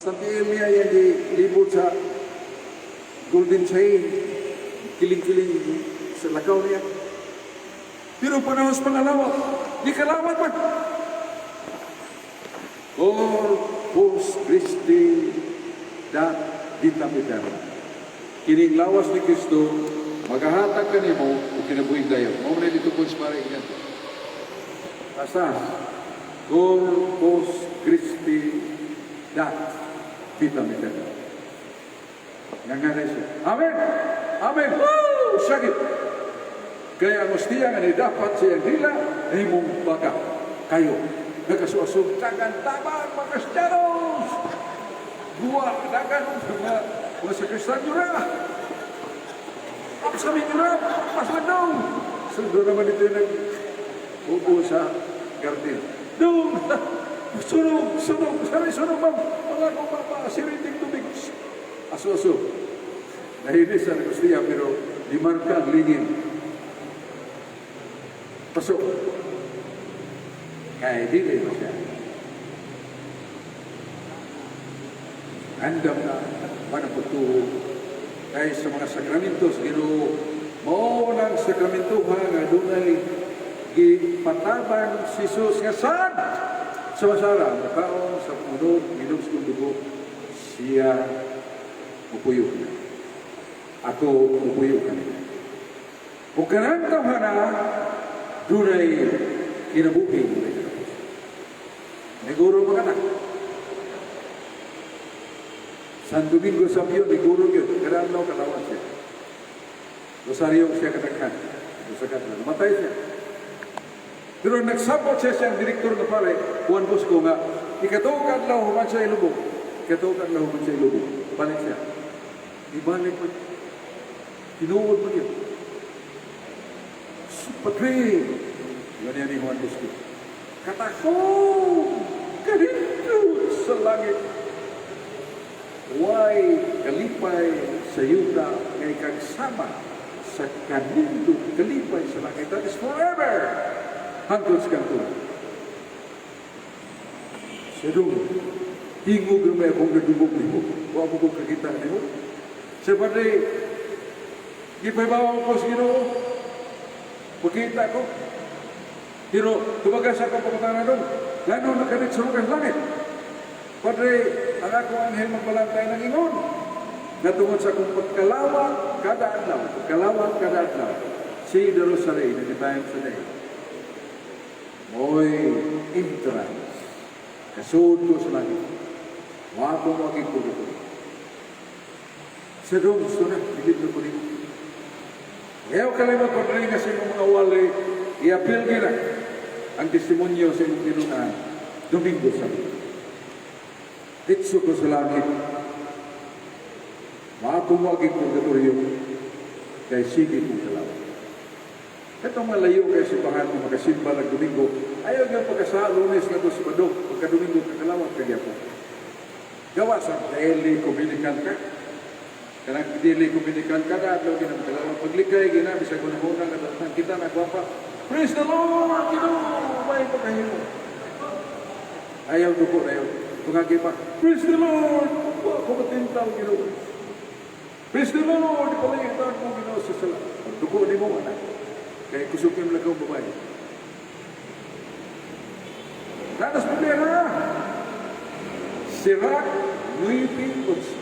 Sa tiil niya yan di libot sa golden chain. Kiling-kiling sa lakaw niya. Pero panahon sa pangalawat, di kalawat man. Corpus Christi dat vitam aeternam. Kining lawas ni Kristo, magahatag kanimo og kinabuhing dayon. Mao man dito po sa pare ganito. Asa? Corpus Christi dat vitam aeternam. Nga nga na siya. Amen! Amen! Woo! Sakit! Kaya ang ostiya nga ni dapat siyang dila, himong baka. Kayo, nagkasuasog, dagan tabang, mga Kristiyanos! Buwa, dagan, mga sakristan nyo na! Apsamin nyo na! Paslag daw! So doon naman ito yung nag-ubo sa garden. Doon! Sunog! Sunog! Sabi, sunog, ma'am! Mga kong mama, siriting tubig. Aso-aso. Nahilis sa ostiya, pero di marka ang lingin. Pasok. Kaya dili mo siya. Andam na manapagtuo kay sa mga sakramentos Ginoo, mao nang sakramentuha nga dunay gipatabang si Jesus nga sad sa masara makaon sa punod minom sa dugo, siya mupuyo na. Ako mupuyo kami. Ug kanang tawhana dunay kinabuhi, dunay kinabuhi. Neguro ba ka na? San Domingo Sabio, neguro yun. Kada adlaw kalawat siya. Rosario siya kadaghan. Sa kadlaw. Namatay siya. Pero nagsabot siya siyang direktor nga pare, Juan Bosco, nga ikatuo ka adlaw human siya ilubong. Ikatuo ka adlaw human siya ilubong. Balik siya. Ibalik mo. Tinuod mo yun. Padre, yun yan ni Juan Bosco. Katakong kanindot sa langit. Way kalipay sa yuta ngay kagsama sa kanindot kalipay sa langit. That is forever. Hangtod sa kanto. Sa dong, tingog na may akong nadungog nimo. Wa mo kong kakita nimo. Sa Padre, gipahibaw ko sa Ginoo. Pagkita ko. Pero tumagas ako pangutana doon. Gano nakalit sa lugar langit? Padre, ang ako anghel magbalantay ng ingon. Natungod sa akong pagkalawat kada adlaw, pagkalawat kada adlaw, si the Rosary na times a day. Mo'y entrance. Kasud ko sa langit. Wa ko mo aging ko. Sa dong, gusto na, bilib na ko nimo. Ayaw kalimot, Padre, nga sa imong mga wali, i-apil gina ang testimonyo sa imong tinun-an, Domingo sa Ditso ko sa langit. Maako mo aging purgatorio, kay sige kong kalawat. Ito malayo kay simbahan mo makasimba ng Domingo. Ayaw nga pagka sa Lunes nga to Sabado, pagka Domingo kakalawat kagyapon. Gawa sa daily communicant ka. Kanang daily communicant ka, adlaw ginang kalawat. Paglikay gina, bisag una-una nga datang kita na gwapa. Praise the Lord! Ginoo! May pagkahimo. Ayaw duko na ayaw. Tungagi pa, "Praise the Lord! Wa ko matintal, Ginoo. Praise the Lord! Palagitan mo, Ginoo, sa sala." Duko ni mo, anak. Kaya kusog yung lagaw babae. Nanas problema! Sirach 9:8.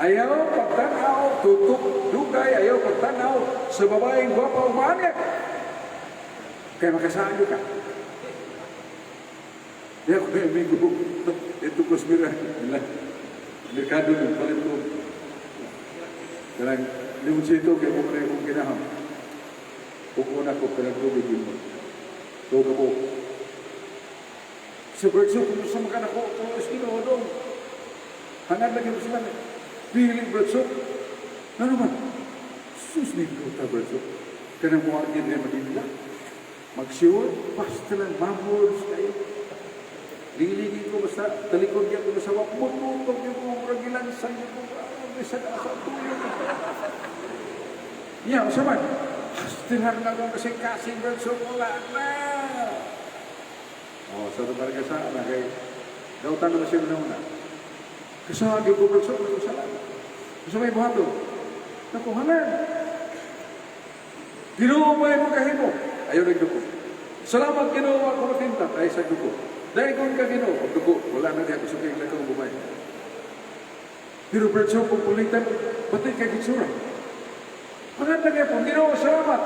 Ayaw pagtanaw, tutok, dugay, ayaw pagtanaw sa babaeng gwapa o maanyag. Kaya makasaan ka. Di ako may amigo. Ito ko mira. Merkado nung palit ko. Kanang limonsito kay mo na akong ginaham. Kung ko kanang tubig yun mo. Tuwa ka po. Sa Bertso, kung sa mga nako, kung Ginoo dong. Hangad lagi mo sila. Pili Bertso. Ano man? Sus ni ta Bertso. Kanang mo agin rin Manila. Magsiwot, basta lang mamors kayo. Liligi ko basta talikod niya ko sa mututog yung ko murag sa iyo ko bisan ako tuyo. Ya, unsa man? Hastilan na ko kasi kasing Bertso wala na. Oh, sa lugar ka sa na kay Dautan naman siya una. Kasagi ko, Brad Sob, salamat. Gusto may buhaton. Nakuhanan. Ginoo may magkahimo. Ayaw nagduko. Salamat, Ginoo, ako matintat. Ay sa duko. Dahil ka, Ginoo. Pagduko, wala na diya. Gusto kayo lakaw bumay. Pero Brad Sob, kung pulitan, pati kay gitsura. Maganda kayo po. Ginoo, salamat.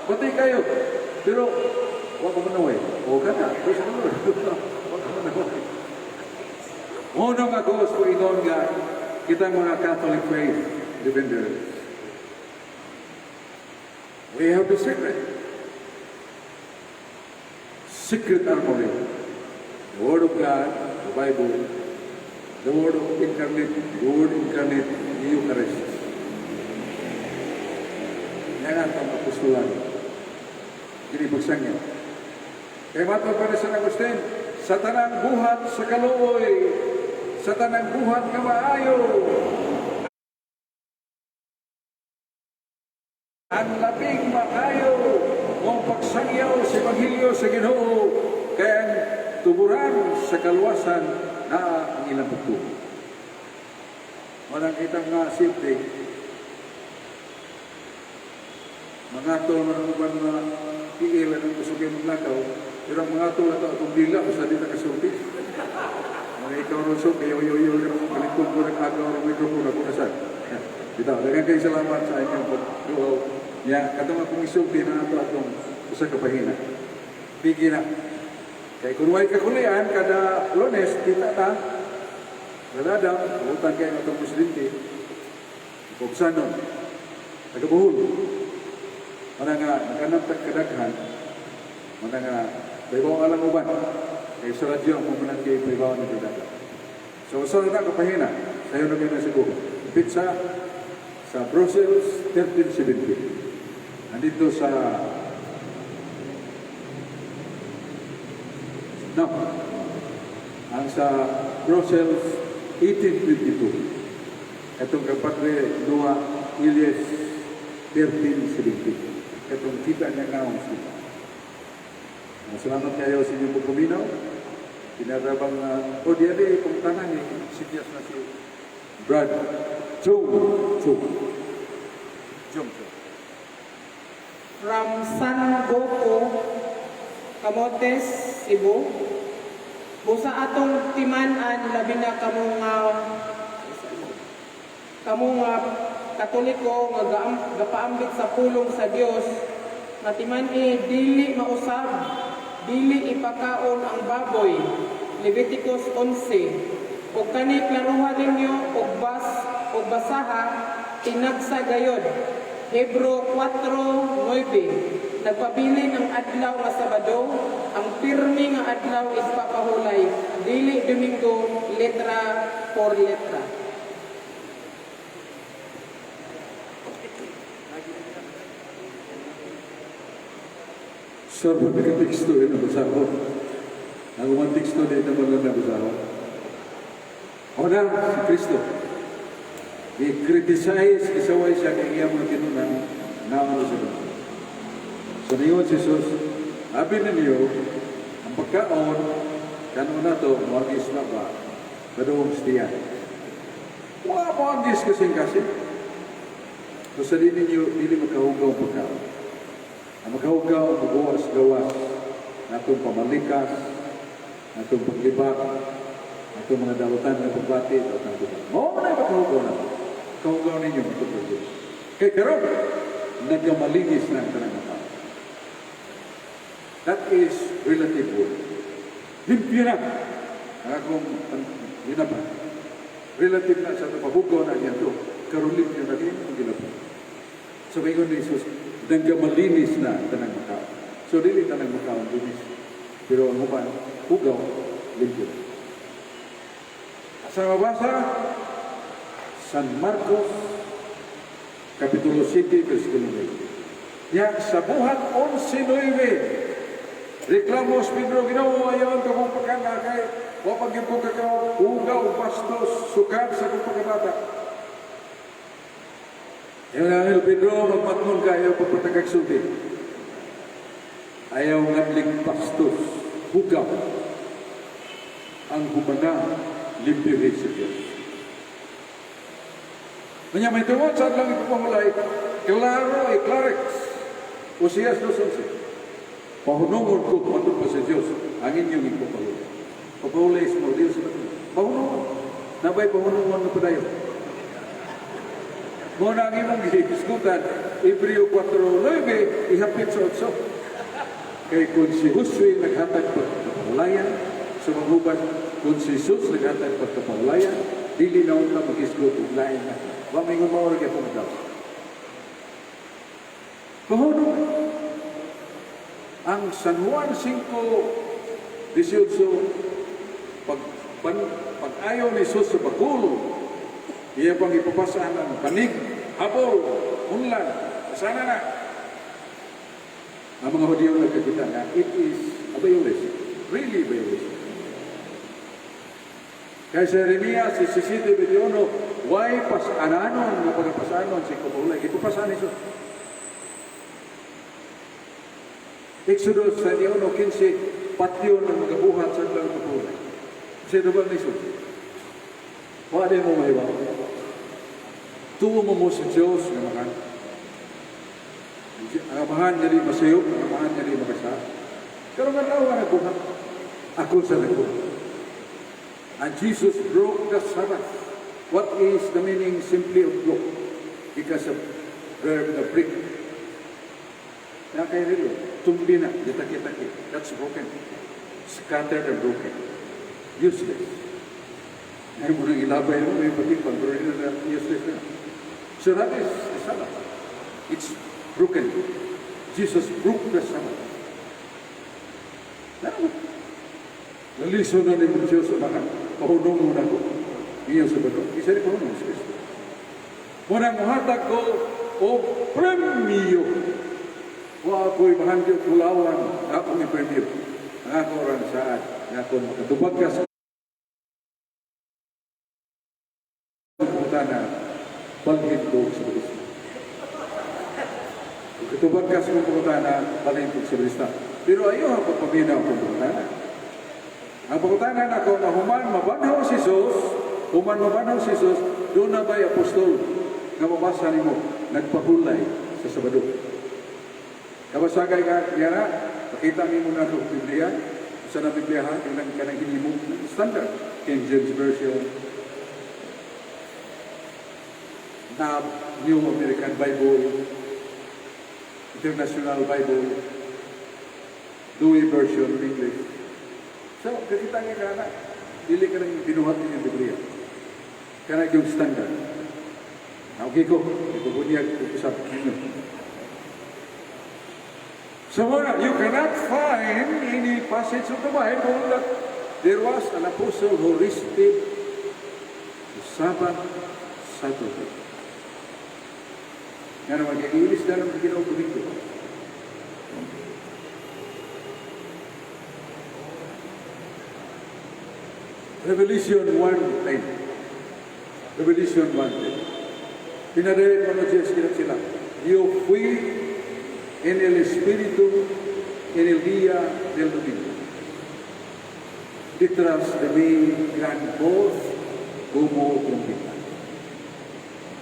Pati kayo. Pero, wa ko manaway. O ka na. Praise the Lord. Wa ko manaway. Mao nga ako sa ingon nga kita mga Catholic faith defenders. We have the secret. Secret armory. The Word of God, the Bible, the Word of incarnate, the Word incarnate, the Eucharist. Yan ang atong apostolado. Kini niya. Kaya matod pa ni San Agustin, sa tanang buhat sa kaluoy, sa tanang buhat nga maayo, ang labing maayo mong pagsangyaw sa Ebanghelyo sa Ginoo, kay ang tuburan sa kaluwasan na ang ilang pagtuo. Walang kitang nga simple, mga tol man ang uban mga tiil ang gusto kayo maglakaw, pero ang mga tol na ito, atong dila, basta di na kasulti. Mga ikaw ron so, kayo yo yo yo, kalikod ko nag-agaw ng microphone ako na saan. Bitaw, daghang kayo salamat sa inyong pagduaw. Ya, katong akong isulti na ato atong usa ka pahina. Pigi na. Kay kung way kakulian, kada Lunes, kita ta, Radadam, utang kayo atong presidente, Pobsanon, taga Bohol. Mana nga, naganap tag kadaghan, mana nga, paybaw alang uban. Kay sa radyo, ang pumanan kay paybaw ni kadaghan. So, sa na kapahina, sayo na kayo na siguro. Pizza sa Brussels, 1370. Nandito sa no, ang sa Brussels, 1822. Itong kapatre Noah Ilyes, 1370. Itong kita niya nga ang sila. Salamat kayo sa inyong pagkuminaw. Pinarabang, o diyan eh, kung tanan eh, sinyas na si Brad Chung Chung. Chung Chung. From San Goku, Camotes, Cebu. Busa atong timan-an labi na kamo nga Katoliko nga gapaambit sa pulong sa Dios nga timan-i dili mausab, dili ipakaon ang baboy. Leviticus 11. Og kani klaruha ninyo og bas og basaha tinagsa gayod. Hebro 4:9. Nagpabilin ang adlaw nga Sabado, ang pirmi nga adlaw is papahulay, dili Domingo, letra por letra. Sir, ka teksto yun nabasa ko. Ang umang teksto din naman lang nabasa ko. O na, si Kristo. I-criticize, isaway siya kay iyang mga tinunan na ano sa bansa. So, niyon si Jesus, abi ninyo, ang pagkaon, kano na to, moagis na ba, kadoong stiyan. Wa moagis kasing-kasing. So, sa di ninyo, dili magkahugaw ang pagkaon. Ang magkahugaw, magawas-gawas, natong pamalikas, natong paglibak, natong mga dalutan ng pagbati, dalutan ng. Mao na yung magkahugaw na. Kahugaw ninyo, matupad Diyos. Kay karon, nagkamalinis na ang tanang tao. That is relative word. Limpyo na. Ang akong ginaba. Relative na sa pahugaw na niya to. Karon limpyo na din ang ginaba. So, kayo ni Jesus, nagkamalinis na ang tanang tao. So, dili tanang tao ang linis. Pero ang uban, hugaw, limpyo na. Asa mabasa? San Marcos, Kapitulo 7, versikulo 9. Ya, sa buhat 11:9, reklamos Pedro, Ginoo, ayaw ang kamong pagkana kay wa pag gyud ko kakaw, hugaw, bastos, sukad sa akong pagkabata. Ayaw na, Pedro, magmatngon ka, ayaw pagpatagag sulti. Ayaw ngadlig bastos, hugaw. Ang humana limpyuhin sa Diyos. Kanya may tungod sa adlaw ipapahulay, klaro ay clarex. Oseas 2:11. Pahunungon ko matod pa sa Diyos ang inyong ipapahulay. Papahulay sa mga Diyos sa Pahunungon. Nabay pahunungon na padayon. Mo na ang imong gihisgutan, Hebreo 4:9, ihapit sa 8. Kay kung si Josue naghatag pagkapahulayan sa mga hubad, kung si Jesus naghatag pagkapahulayan, dili na unta maghisgot og lain na. Wa mingon mao ra kay pumadaw. Pahunong. Ang San Juan 5:18, pag-ayaw ni Jesus sa bakul, iya pang ipapasaan ang banig, habol, unlan, sana na. Ang mga Hudyo nagkakita na it is a violation, really violation. Kaya sa Jeremias 17:21, why pasananon nga pagapasanon si Kumulay? Ipapasaan ni Jesus. Exodus 31:15, patyon ang mga buhat sa adlaw ipapahulay. Sa ito ba ni Jesus? Wala din mo mahiwaw. Tuo mo mo sa Diyos nga makan. Ang amahan niya di masayop, ang amahan niya di makasa. Pero nga adlaw nga nagbuhat. Ako sa nagbuhat. And Jesus broke the Sabbath. What is the meaning simply of "broke"? Because of verb na "break". Na kay relo, tumbi na, gitaki-taki. That's broken. Scattered and broken. Useless. Ngayon mo nang ilabay mo, may patipang, pero hindi na useless na. So that is the Sabbath. It's broken. Jesus broke the Sabbath. Tama. Naliso na ni Diyos sa mga pahunong mo na ko. Iyan sa bato. Isa ni pahunong sa Kristo. Muna muhatag ko o premyo. Wa ako'y bahandi og kulawan na akong ipremyo. Ang ako orang saad. Nga kung makatubag ka sa pangutana, balhin ko sa balista. Kung katubag ka sa pangutana, balhin ko sa balista. Pero ayaw ang pagpaminaw kung pangutana. Ang pangutana na ako na human mabanhaw si Jesus, human mabanhaw si Jesus, doon na ba'y apostol nga mabasa nimo nagpahulay sa Sabado? Kabasagay ka, yana, pakita nimo na ito Biblia, sa na Biblia ha, kanang kanang hinimo standard, King James Version, na New American Bible, International Bible, Douay Version of English. So, kakita nga ka na, dili ka nang binuhat ninyong Biblia. Kana yung standard. Okay ko, ikubunyag ko sa ninyo. So, you cannot find any passage of the Bible that there was an apostle who rested the Sabbath Saturday. Nga naman, kaya na naman Ginoo Domingo. Revelation 1:10. Revelation 1:10. Pinadayon mo na Diyos sila. "Yo fui en el Espíritu en el día del domingo. Detrás de mí gran voz como trompeta."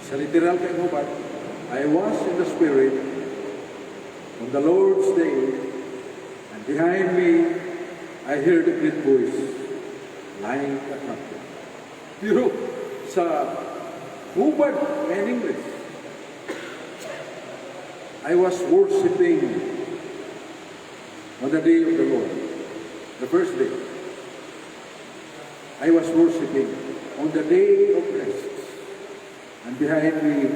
Sa literal kay hubad, "I was in the Spirit on the Lord's day, and behind me I heard a great voice like a trumpet." Pero sa hubad in English, "I was worshiping on the day of the Lord, the first day. I was worshiping on the day of rest. And behind me,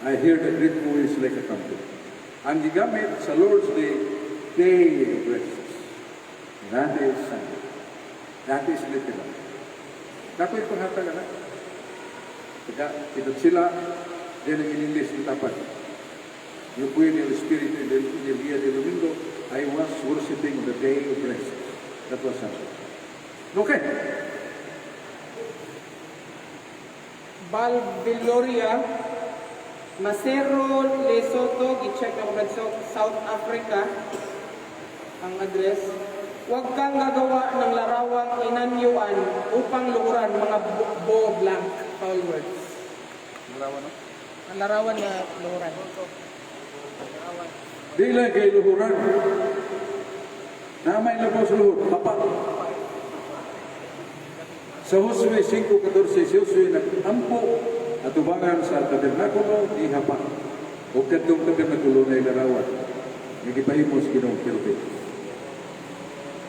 I heard a great voice like a trumpet." Ang gigamit sa Lord's Day, day of rest. That is Sunday. That is literal. Dako'y panghatag na. Kaya, ito sila, din ang in-English tapat. "Yo fui en el Espíritu en el día del domingo. I was worshiping on the day of rest." That was Sunday. Okay. Val Villoria, Masero, Lesotho, gi-check ako sa South Africa ang address. Huwag kang gagawa ng larawang inanyuan upang luhuran, mga bo blank, foul words. Larawan, no? Ang larawan na luhuran. Di lang kay luhuran. Naa may labaw sa luhod, hapa. Sa Josue 5:14, si Josue nag-ampo atubangan sa tabernakulo, ihapa. O kadtong tabernakulo na ilarawan. Nga gipahimo sa Ginoong Kelvin.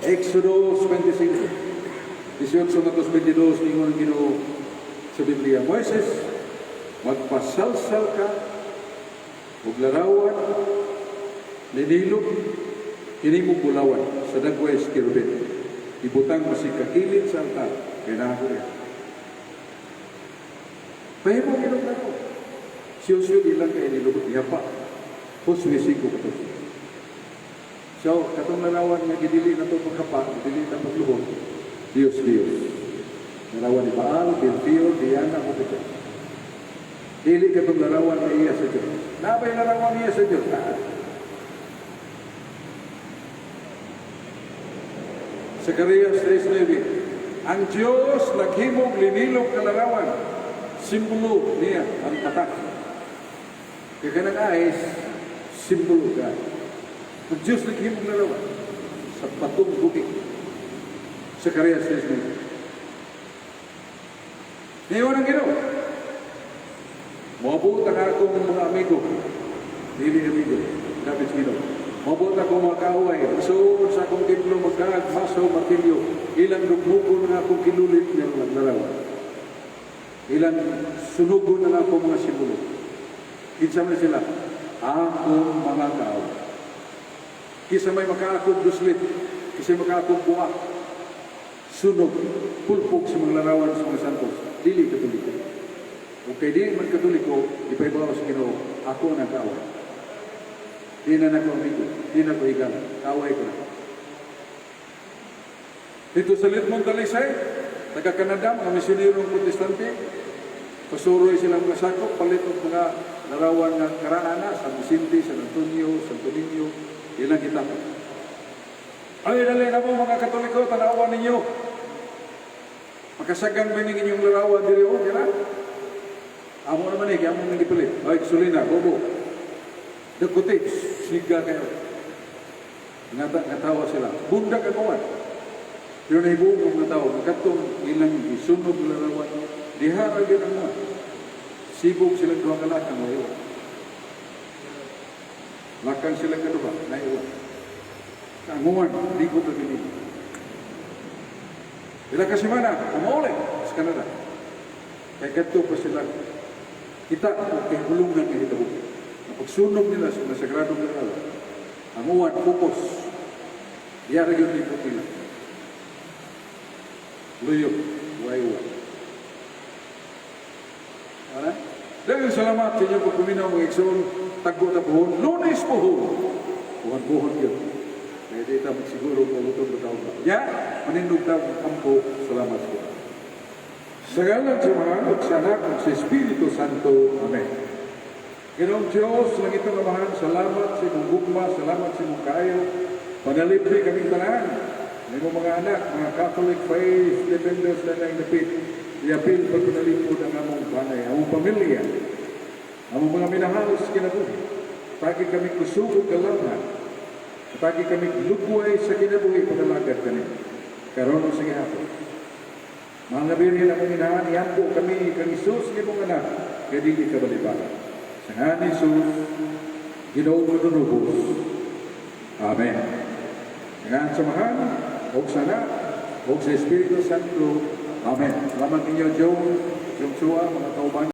Exodus 25. 18 ngadto 22, ingon ang Ginoo sa Biblia: "Moises, magpasalsal ka og larawan linilog hinimong bulawan sa dagway sa kerubin. Ibutang masig kakilid sa altar kay naa ko diha." Pahimo Ginoo larawan. Si Josue di lang kay nilubot pa. Josue 5:14. So, katong larawan nga gidili na to paghapa, dili na pagluhod, Diyos, Diyos. Larawan ni Baal, Belfior, Diana, Jupiter. Dili katong larawan nga iya sa Diyos. Naa bay larawan iya sa Diyos? Naa. Zacarias 3:9. Ang Diyos naghimog linilog na larawan. Simbolo niya ang patak. Kaya kanang ayes, simbolo ka. Ang Diyos naghimog larawan sa batong bukid. Zacarias 3:9. Niyon ang Ginoo: "Moabot ang akong mga amigo." Dili amigo. Dapat sa Ginoo. "Moabot akong mga kaaway. Masuod sa akong templo, magkaag, maso, martilyo. Ilang lugmugon ang akong kinulit ng larawan. Ilang sunugon ang akong mga simbolo." Kinsa man sila? Akong mga kaaway. Kinsa may makaakog duslit, kinsa may makaakog buak, sunog, pulpog sa mga larawan sa mga santos, dili Katoliko. Kung kay dili man Katoliko, ipaibaw sa Ginoo, ako ang kaaway. Di na nako amigo, di na ko higala, kaaway ko na. Dito sa Litmon Talisay, taga Canada, mga misyonерong Protestante, pasuroy silang mga sakop, palit og mga larawan nga karaana, San Vicente, San Antonio, Santo Niño, ilang gitapon. "Ay, dali na mo mga Katoliko, tanawan ninyo. Makasagang ba inyong larawan diri o, kira? Amo naman eh, kaya amo nang gipalit. Ay, gasolina, bobo. Dagkuti, siga kayo." Ngata, ngatawa sila. Bundak ang uwan. Pero nahibuong ang mga tao, makatong ilang isunog larawan, diha ra gyud ang uwan. Sibog silang duha ka lakang, naiwan. Lakang silang kaduha, naiwan. Ang uwan, di ko kagilid. Ila ka semana, umauli sa Canada. Kaya kadto pa sila, kita og kahulungan nga hitabo. Ang pagsunog nila sa mga sagradong larawan, ang uwan, focus. Diya ra gyud libot nila. Luyo, way uwan. Wala? Daghang salamat sa inyong pagpaminaw, mga igsoon. Tagbo na buhon, Lunes buhon. Buhon-buhon yun. Kaya di ta magsiguro kung utong taon ba. Ya, manindog ta kampo. Salamat po. Sa ngalan sa Amahan, ug sa Anak, ug sa Espiritu Santo. Amen. Ginoong Diyos, langit ang Amahan, salamat sa imong gugma, salamat sa imong kaayo. Panalipdi kaming tanan. Imong mga anak, mga Catholic faith defenders na nang dapit. Iapil pagpanalipod ang among banay, among pamilya, among mga minahal sa kinabuhi. Tagi kami kusog ug kalamhan. Tagi kami lugway sa kinabuhi pag-alagad kanimo. Karon sa gihapon. Mahal na Birhen, among inahan, iampo kami kang Hesus imong anak, kay dili ka balibala. Sa ngalan ni Jesus, Ginoong manunubos. Amen. Sa ngalan sa Amahan, ug sa Anak, ug sa Espiritu Santo. Amen. Salamat ninyo, Joe, Joe Chua, mga kauban.